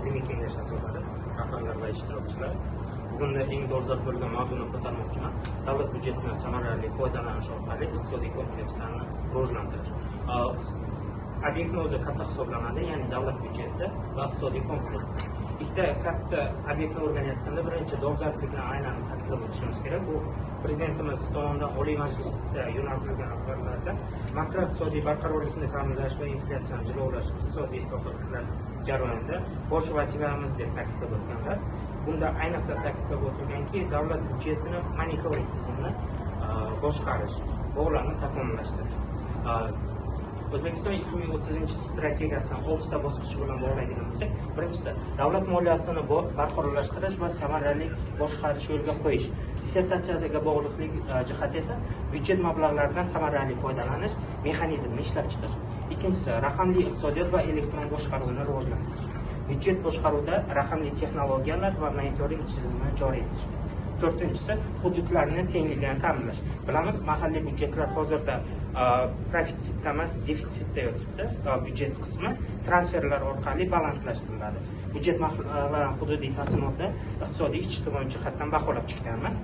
Ilmiy kengash a'zolari, rahbarlar va ishtirokchilar. Bugun eng dolzarb bo'lgan mavzuni ko'tarmoqchiman. Davlat byudjetidan samarali foydalanish orqali iqtisodiy komplekslarni rivojlantirish. Obyektni o'zi katta hisoblanadi, ya'ni davlat byudjeti va iqtisodiy kompleks. Ikkita katta obyektni o'rganayotganda birinchi dolzarblikni aynan ta'kidlab o'tishimiz kerak. Bu prezidentimiz tomonidan Oliy Majlisda yo'naltirilgan rahbarlarda makroiqtisodiy barqarorlikni ta'minlash va inflyatsiyani jilovlash iqtisodiy islohotlar jarayonida bosh vazifamiz deb ta'kidlab o'tganlar. Bunda ayniqsa ta'kidlab o'tilganki, davlat byudjetini monitoring tizimini boshqarish va ularni takomillashtirish. O'zbekiston 2030 strategiyasini 6 ta bosqich bilan bog'laydigan bo'lsak, birinchisi davlat moliyasini barqarorlashtirish va samarali boshqarish yo'lga qo'yish. Dissertatsiyasiga bog'liqlik jihati esa byudjet mablag'laridan samarali foydalanish mexanizmini ishlab chiqish. Ikkinchisi raqamli iqtisodiyot va elektron boshqaruvni rivojlantirish. Byudjet boshqaruvida raqamli texnologiyalar va monitoring tizimini joriy etish. To'rtinchisi hududlarni tengligini ta'minlash. Bilamiz, mahalliy byudjetlar hozirda profitsitda emas, defitsitda yotibdi. Byudjet qismi transferlar orqali balanslashtiriladi. Byudjet mablag'lari hududiy taqsimotni iqtisodiy, ijtimoiy jihatdan baholab chiqqanmiz.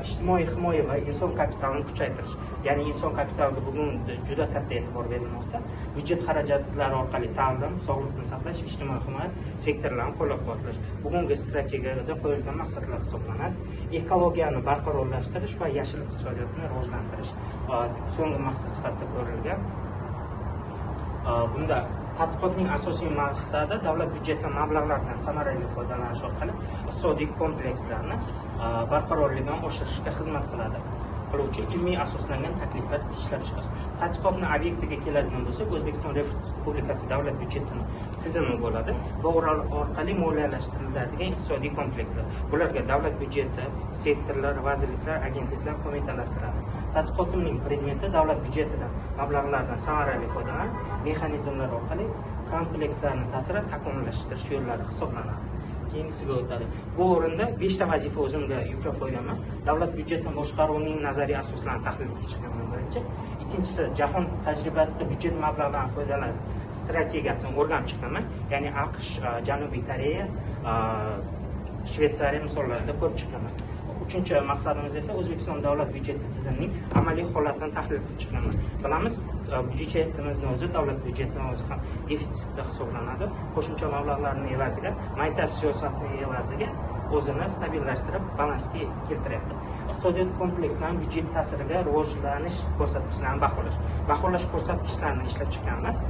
Ijtimoiy himoya va inson kapitalini kuchaytirish. Ya'ni inson kapitaliga bugun juda katta e'tibor berilmoqda. Byudjet xarajatlari orqali ta'lim, sog'liqni saqlash, ijtimoiy himoya sektorlarini qo'llab-quvvatlash bugungi strategiyada qo'yilgan maqsadlar hisoblanadi. Ekologiyani barqarorlashtirish va yashil iqtisodiyotni rivojlantirish so'nggi maqsad sifatida ko'rilgan. Bunda tadqiqotning asosiy maqsadi davlat byudjeti mablag'laridan samarali foydalanish orqali iqtisodiy komplekslarni barqarorligini oshirishga xizmat qiladi. Qiluvchi ilmiy asoslangan takliflar ishlab chiqish. Tadqiqotning obyektiga keladigan bo'lsak, O'zbekiston Respublikasi davlat byudjetini tizimi bo'ladi va orqali moliyalashtiriladigan iqtisodiy komplekslar. Bularga davlat byudjeti, sektorlar, vazirliklar, agentliklar, qo'mitalar kiradi. Tadqiqotimning predmeti davlat byudjetidan mablag'lardan samarali foydalanish mexanizmlar orqali komplekslarning ta'siri takomillashtirish yo'llari hisoblanadi. Keyingisiga o'tadi. Bu o'rinda 5 ta vazifa o'zimga yuklab qo'yganman. Davlat byudjetini boshqaruvning nazariy asoslarini tahlil qilib chiqqanman birinchi. Ikkinchisi jahon tajribasida byudjet mablag'laridan foydalanish strategiyasini o'rganib chiqqanman. Ya'ni AQSh, Janubiy Koreya, Shvetsariya misollarida ko'rib chiqqanman. Uchinchi maqsadimiz esa O'zbekiston davlat byudjeti tizimining amaliy holatini tahlil qilib chiqqanman. Bilamiz, byudjetimizni o'zi, davlat byudjetini o'zi ham defitsitda hisoblanadi. Qo'shimcha mablag'larning evaziga, monetar siyosatning evaziga o'zini stabillashtirib, balansga keltiryapti. Iqtisodiyot komplekslarining byudjet ta'siriga rivojlanish ko'rsatkichlarini baholash. Baholash ko'rsatkichlarini ishlab chiqqanmiz.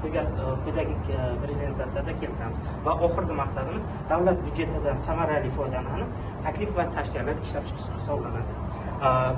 Quyidagi prezentatsiyada keltiramiz. Va oxirgi maqsadimiz davlat byudjetidan samarali foydalanib, taklif va tavsiyalar ishlab chiqish hisoblanadi.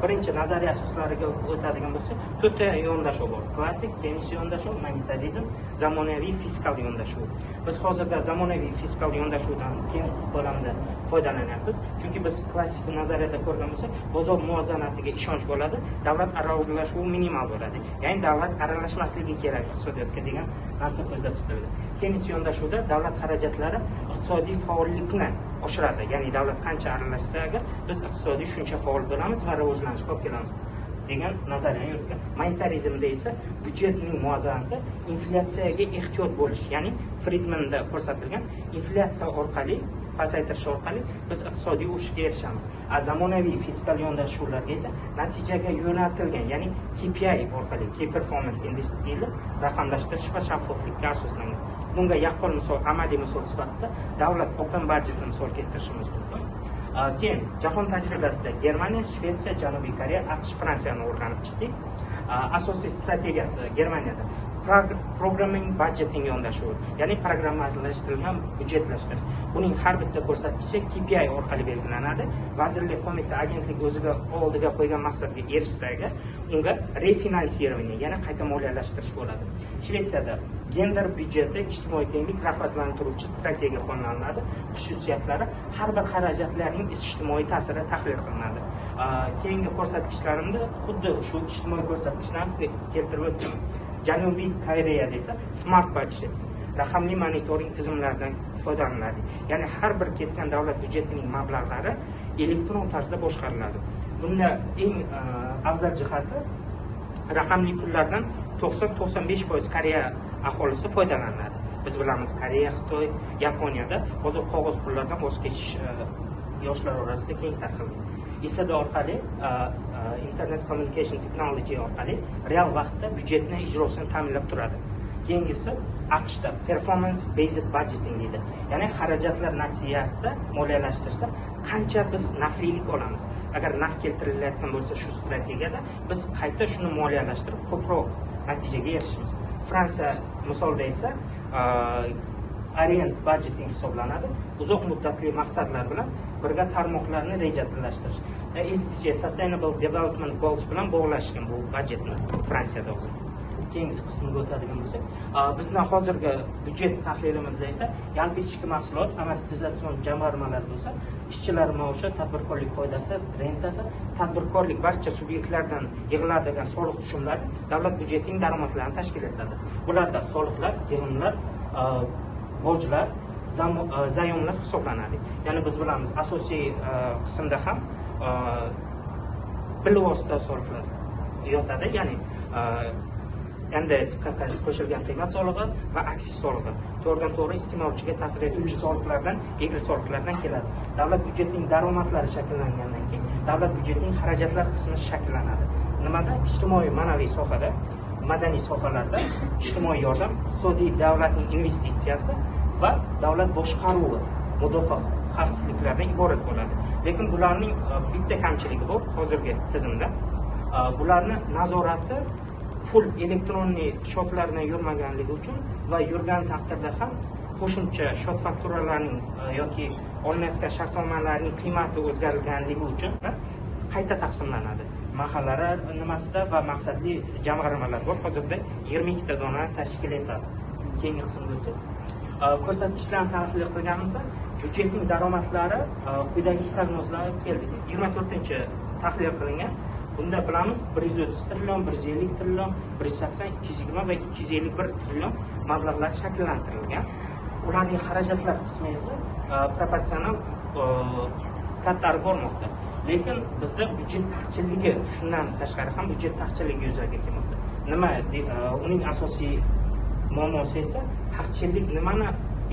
Birinchi nazariy asoslariga o'tadigan bo'lsak, to'rtta yondashuv bor. Klassik, Keynes yondashuv, monetarizm, zamonaviy fiskal yondashuv. Biz hozirda zamonaviy fiskal yondashuvdan keng ko'lamda foydalanyapmiz. Chunki biz klassik nazariyada ko'rgan bo'lsak, bozor muvozanatiga ishonch bo'ladi, davlat aralashuvi minimal bo'ladi. Ya'ni davlat aralashmasligi kerak iqtisodiyotga degan narsa ko'zda tutiladi. Keynes yondashuvda davlat xarajatlari iqtisodiy faollikni oshiradi. Ya'ni davlat qancha aralashsa agar biz iqtisodiy shuncha faol bo'lamiz va rivojlanishga olib kelamiz degan nazariyani yuritgan. Monetarizmda esa byudjetning muvozanati inflyatsiyaga ehtiyot bo'lish, ya'ni Friedmanda ko'rsatilgan inflyatsiya orqali pasaytirish orqali biz iqtisodiy o'sishga erishamiz. Zamonaviy fiskal yondashuvlarga esa natijaga yo'naltirilgan, ya'ni KPI orqali, Key Performance Index deyilib, raqamlashtirish va shaffoflikka asoslangan. Bunga yaqqol misol, amaliy misol sifatida davlat open budgetni misol keltirishimiz mumkin. Keyin jahon tajribasida Germaniya, Shvetsiya, Janubiy Koreya, AQSh, Fransiyani o'rganib chiqdik. Asosiy strategiyasi Germaniyada programming budgeting yondashuvi, ya'ni programmalashtirilgan byudjetlashtirish. Buning har bitta ko'rsatkichi KPI orqali belgilanadi. Vazirlik, qo'mita, agentlik o'ziga oldiga qo'ygan maqsadga erishsa agar, unga refinansирование, ya'ni qayta moliyalashtirish bo'ladi. Shvetsiyada gender byudjeti ijtimoiy tenglik rag'batlantiruvchi strategiya qo'llaniladi. Xususiyatlari har bir xarajatlarning ijtimoiy ta'siri tahlil qilinadi. Keyingi ko'rsatkichlarimda xuddi shu ijtimoiy ko'rsatkichlarni keltirib o'tdim. Janubiy Koreyada esa smart budget, raqamli monitoring tizimlaridan foydalaniladi. Ya'ni har bir ketgan davlat byudjetining mablag'lari elektron tarzda boshqariladi. Bunda eng afzal jihati raqamli pullardan 90-95% Koreya aholisi foydalanadi. Biz bilamiz, Koreya, Xitoy, Yaponiyada hozir qog'oz pullardan voz kechish yoshlar orasida keng tarqalgan. ICT orqali, Internet Communication Technology orqali real vaqtda byudjetni ijrosini ta'minlab turadi. Keyingisi AQShda performance based budgeting deydi. Ya'ni xarajatlar natijasida moliyalashtirishda qancha biz naflilik olamiz. Agar naf keltirilayotgan bo'lsa shu strategiyada biz qayta shuni moliyalashtirib ko'proq natijaga erishamiz. Fransiya misolida esa orient budgeting hisoblanadi. Uzoq muddatli maqsadlar bilan birga tarmoqlarni rejalashtirish. SDG, Sustainable Development Goals bilan bog'lashgan bu budjetni Fransiyada o'zi. Keyingi qismiga o'tadigan bo'lsak, bizni hozirgi byudjet tahlilimizda esa yalpi ichki mahsulot, amortizatsion jamg'armalar bo'lsa, ishchilar maoshi, tadbirkorlik foydasi, rentasi, tadbirkorlik barcha subyektlardan yig'iladigan soliq tushumlari davlat byudjetining daromadlarini tashkil etadi. Bularda soliqlar, yig'imlar, bojlar, zayomlar hisoblanadi. Ya'ni biz bilamiz, asosiy qismda ham bilvosita soliqlar yotadi, ya'ni NDS, qo'shilgan qiymat solig'i va aksiz solig'i to'g'ridan to'g'ri iste'molchiga ta'sir etuvchi soliqlardan, egri soliqlardan keladi. Davlat byudjetining daromadlari shakllangandan keyin davlat byudjetining xarajatlar qismi shakllanadi. Nimada? Ijtimoiy ma'naviy sohada, madaniy sohalarda ijtimoiy yordam, iqtisodiy davlatning investitsiyasi va davlat boshqaruvi, mudofaa xavfsizliklardan iborat bo'ladi. Lekin bularning bitta kamchiligi bor hozirgi tizimda. Bularni nazorati pul elektronli shotlardan yurmaganligi uchun va yurgan taqdirda ham qo'shimcha shot fakturalarning yoki olinayotgan shartnomalarning qiymati o'zgarilganligi uchun qayta taqsimlanadi. Mahallalar nimasida va maqsadli jamg'armalar bor. Hozirda 22 ta dona tashkil etadi. Keyingi qismga o'tsak, ko'rsatkichlarni tahlil qilganimizda byudjetning daromadlari quyidagi prognozlarga keldi. 24-chi tahlil qilingan. Bunda bilamiz 130 trillion, 150 trillion, 180, 220 va 251 trillion mablag'lar shakllantirilgan. Ularning xarajatlar qismi esa proporsional kattarib bormoqda. Lekin bizda byudjet taqchilligi, shundan tashqari ham byudjet taqchilligi yuzaga kelmoqda. Nima uning asosiy muammosi esa taqchillik nimani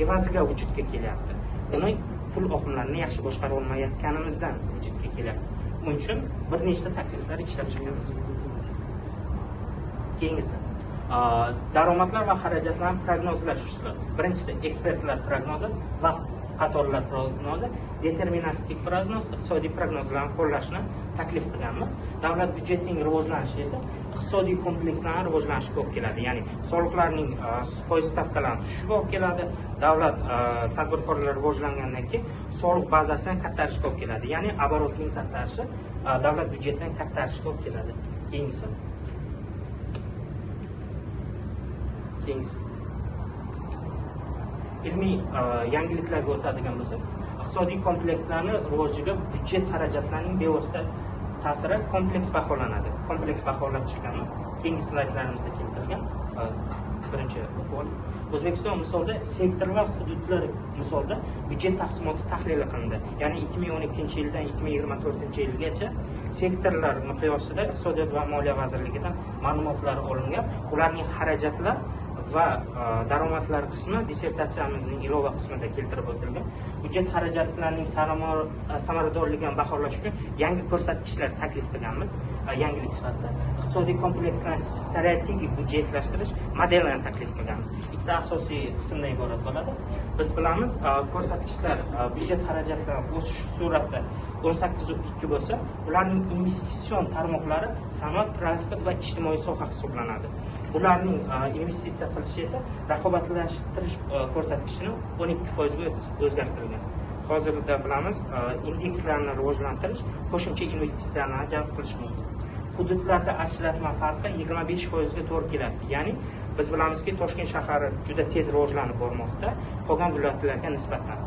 evaziga vujudga kelyapti? Uni pul oqimlarini yaxshi boshqara olmayotganimizdan vujudga kelyapti. Buning uchun bir nechta takliflar ishlab chiqamiz. Keyingisi daromadlar va xarajatlarni prognozlash usuli. Birinchisi ekspertlar prognozi, vaqt qatorlar prognozi, deterministik prognoz, iqtisodiy prognozlarni qo'llashni taklif qilganmiz. Davlat byudjetining rivojlanishi esa iqtisodiy komplekslarning rivojlanishiga olib keladi. Ya'ni soliqlarning foiz stavkalari tushishiga olib keladi. Davlat tadbirkorlar rivojlangandan keyin soliq bazasini kattarishga olib keladi. Ya'ni оборотning kattarishi davlat byudjetining kattarishiga olib keladi. Keyingisi. Ilmiy yangiliklarga o'tadigan bo'lsak, iqtisodiy komplekslarni rivojiga byudjet xarajatlarining bevosita ta'siri kompleks baholanadi. Kompleks baholab chiqqanmiz. Keyingi slaydlarimizda keltirilgan birinchi o'qib oling. O'zbekiston misolida sektor va hududlar misolida byudjet taqsimoti tahlili qilindi. Ya'ni 2012-yildan 2024-yilgacha sektorlar miqyosida Iqtisodiyot va moliya vazirligidan ma'lumotlar olingan. Ularning xarajatlar va daromadlar qismi dissertatsiyamizning ilova qismida keltirib o'tilgan. Byudjet xarajatlarining samaradorligini baholash uchun yangi ko'rsatkichlar taklif qilganmiz, yangilik sifatida. Iqtisodiy komplekslarni strategik byudjetlashtirish modelini taklif qilganmiz. Ikkita asosiy qismdan iborat bo'ladi. Biz bilamiz, ko'rsatkichlar byudjet xarajatlari o'sish sur'ati 18.2 bo'lsa, ularning investitsion tarmoqlari sanoat, transport va ijtimoiy soha hisoblanadi. Ularning investitsiya qilishi esa raqobatlashtirish ko'rsatkichini 12% ga o'zgartirilgan. Hozirda bilamiz, indekslarni rivojlantirish qo'shimcha investitsiyalarni jalb qilish mumkin. Hududlarda ajratma farqi 25% ga to'g'ri keladi. Ya'ni biz bilamizki, Toshkent shahari juda tez rivojlanib bormoqda qolgan viloyatlarga nisbatan.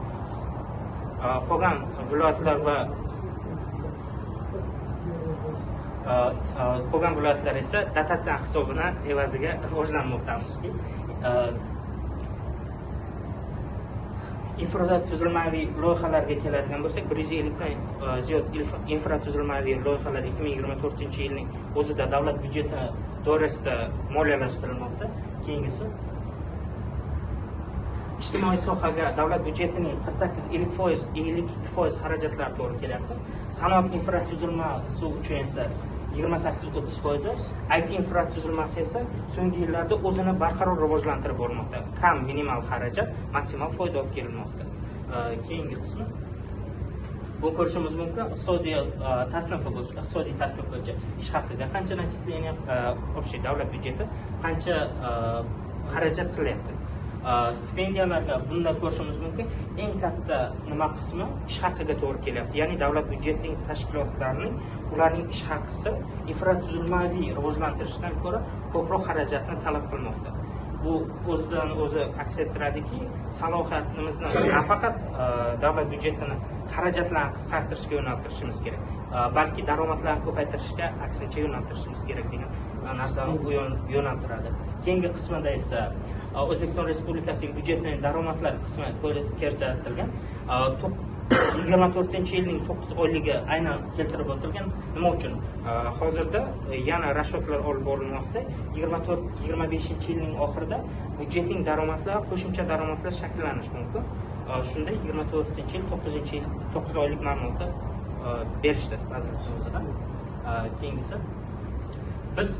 Qolgan viloyatlar va qolgan viloyatlar esa dotatsiya hisobini evaziga rivojlanmoqda. Afsuski, infratuzilmaviy loyihalarga keladigan bo'lsak, 150 dan ziyod infratuzilmaviy loyihalar 2024-yilning o'zida davlat byudjeti doirasida moliyalashtirilmoqda. Keyingisi Ijtimoiy sohaga davlat byudjetining 48-50%, 52% xarajatlari to'g'ri kelyapti. Sanoat infratuzilmasi uchun esa 28-30%, IT infratuzilmasi esa so'nggi yillarda o'zini barqaror rivojlantirib bormoqda. Kam minimal xarajat, maksimal foyda olib kelmoqda. Keyingi qismi. Bu ko'rishimiz mumkin iqtisodiy tasnifi bo'yicha, iqtisodiy tasnif bo'yicha ish haqiga qancha начисление, общий davlat byudjeti qancha xarajat qilyapti. Stipendiyalarga bunda ko'rishimiz mumkin eng katta nima qismi ish haqiga to'g'ri kelyapti. Ya'ni davlat byudjetining tashkilotlarining ularning ish haqisi infratuzilmaviy rivojlantirishdan ko'ra ko'proq xarajatni talab qilmoqda. Bu o'zidan o'zi aks ettiradiki, salohiyatimizni nafaqat davlat byudjetini xarajatlarni qisqartirishga yo'naltirishimiz kerak, balki daromadlarni ko'paytirishga aksincha yo'naltirishimiz kerak degan narsani yo'naltiradi. Keyingi qismida esa O'zbekiston Respublikasining byudjetining daromadlar qismi ko'rsatilgan. 24-yilning 9 oyligi aynan keltirib o'tilgan. Nima uchun? Hozirda yana rashodlar olib borilmoqda. 24-25-yilning oxirida byudjetning daromadlari, qo'shimcha daromadlar shakllanishi mumkin. Shunda 24-yil 9-yil 9 oylik ma'lumotni berishdi vazirlik o'zidan. Keyingisi biz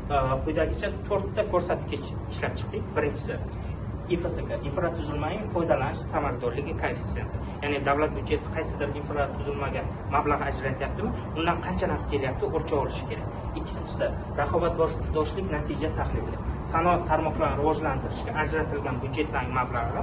quyidagicha 4 ta ko'rsatkich ishlab chiqdik. Birinchisi IFSK, infratuzilmaning foydalanish samaradorligi koeffitsiyenti. Ya'ni davlat byudjeti qaysidir infratuzilmaga mablag' ajratyaptimi, undan qancha naf kelyapti, o'lchab olishi kerak. Ikkinchisi raqobatbardoshlik natija tahlili. Sanoat tarmoqlarini rivojlantirishga ajratilgan byudjetlarning mablag'i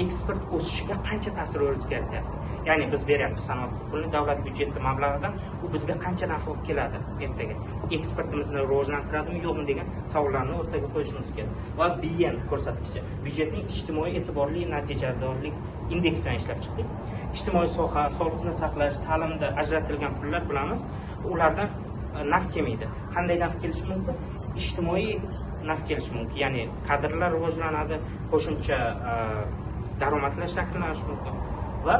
eksport o'sishiga qancha ta'sir o'tkazayapti. Ya'ni biz beryapmiz sanoat pulni davlat byudjeti mablag'idan, u bizga qancha naf olib keladi ertaga? Eksportimizni rivojlantiradimi, yo'qmi degan savollarni o'rtaga qo'yishimiz kerak. Va BN ko'rsatkichi, byudjetning ijtimoiy e'tiborli natijadorlik indeksini ishlab chiqdik. Ijtimoiy soha, sog'liqni saqlash, ta'limda ajratilgan pullar bilamiz, ulardan naf kelmaydi. Qanday naf kelishi mumkin? Ijtimoiy naf kelishi mumkin. Ya'ni kadrlar rivojlanadi, qo'shimcha daromadlar shakllanishi mumkin va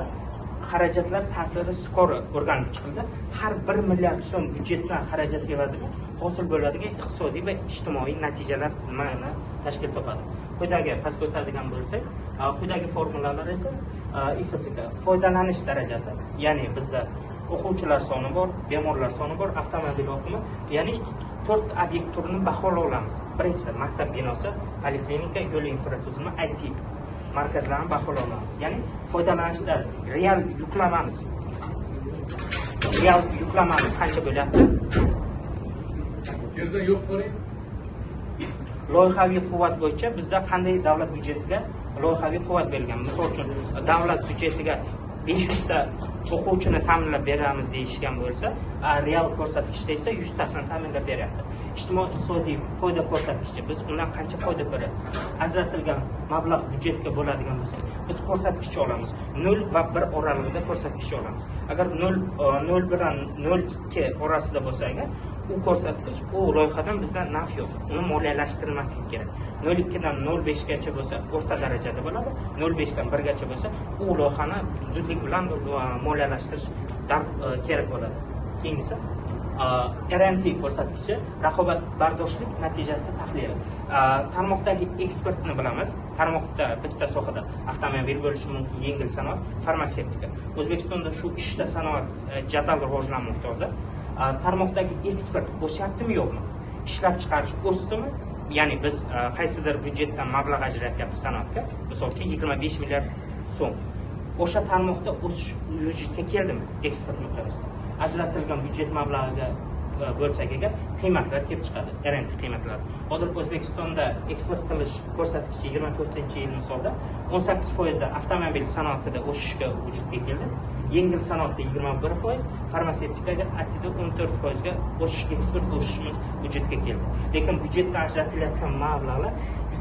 xarajatlar ta'siri skori o'rganib chiqildi. Har 1 milliard so'm byudjetdan xarajat evaziga hosil bo'ladigan iqtisodiy va ijtimoiy natijalar nimani tashkil topadi. Quyidagi pastga o'tadigan bo'lsak, quyidagi formulalar esa IFSK foydalanish darajasi, ya'ni bizda o'quvchilar soni bor, bemorlar soni bor, avtomobil oqimi, ya'ni 4 obyekt turini baholay olamiz. Birinchisi maktab binosi, poliklinika, yo'l infratuzilma, IT markazlarini baholay olamiz. Ya'ni foydalanishda real yuklamamiz. Real yuklamamiz qancha bo'lyapti? Yo'q so'rang. Loyihaviy quvvat bo'yicha bizda qanday davlat byudjetiga loyihaviy quvvat berilgan? Misol uchun davlat byudjetiga 500 ta o'quvchini ta'minlab beramiz deyishgan bo'lsa, real ko'rsatkichda esa 100 tasini ta'minlab beryapti. Ijtimoiy iqtisodiy foyda ko'rsatkichi, biz undan qancha foyda ko'ryapmiz? Ajratilgan mablag' byudjetga bo'ladigan bo'lsa, biz ko'rsatkich olamiz. 0 va 1 oralig'ida ko'rsatkich olamiz. Agar 0 bilan 0.2 orasida bo'lsa agar, u ko'rsatkich, u loyihadan bizdan naf yo'q. Uni moliyalashtirilmaslik kerak. 0.2 dan 0.5 gacha bo'lsa o'rta darajada bo'ladi. 0.5 dan 1 gacha bo'lsa, u loyihani zudlik bilan moliyalashtirish kerak bo'ladi. Keyingisi RMT ko'rsatkichi, raqobatbardoshlik natijasi tahlili. Tarmoqdagi eksportni bilamiz. Tarmoqda bitta sohada avtomobil bo'lishi mumkin, yengil sanoat, farmatsevtika. O'zbekistonda shu 3ta sanoat jadal rivojlanmoqda hozir. Tarmoqdagi eksport o'syaptimi, yo'qmi? Ishlab chiqarish o'sdimi? Ya'ni biz qaysidir byudjetdan mablag' ajratyapmiz sanoatga, misol uchun 25 milliard so'm. O'sha tarmoqda o'sish vujudga keldimi eksport miqyosida? Ajratilgan byudjet mablag'iga bo'lsak agar qiymatlar kelib chiqadi, RMT qiymatlari. Hozir O'zbekistonda eksport qilish ko'rsatkichi 24-yil misolda 18% da avtomobil sanoatida o'sishga vujudga keldi. Yengil sanoatda 21%, farmatsevtikaga atida 14% ga o'sish, eksport o'sishimiz vujudga keldi. Lekin byudjetdan ajratilayotgan mablag'lar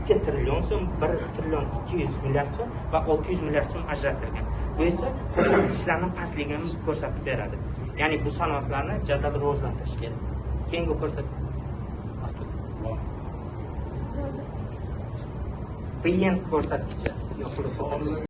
2 trillion so'm, 1 trillion 200 milliard so'm va 600 milliard so'm ajratilgan. Bu esa ko'rsatkichlarning pastligini ko'rsatib beradi. Ya'ni bu sanoatlarni jadal rivojlantirish kerak. Keyingi ko'rsatki BN ko'rsatkichi yo'q.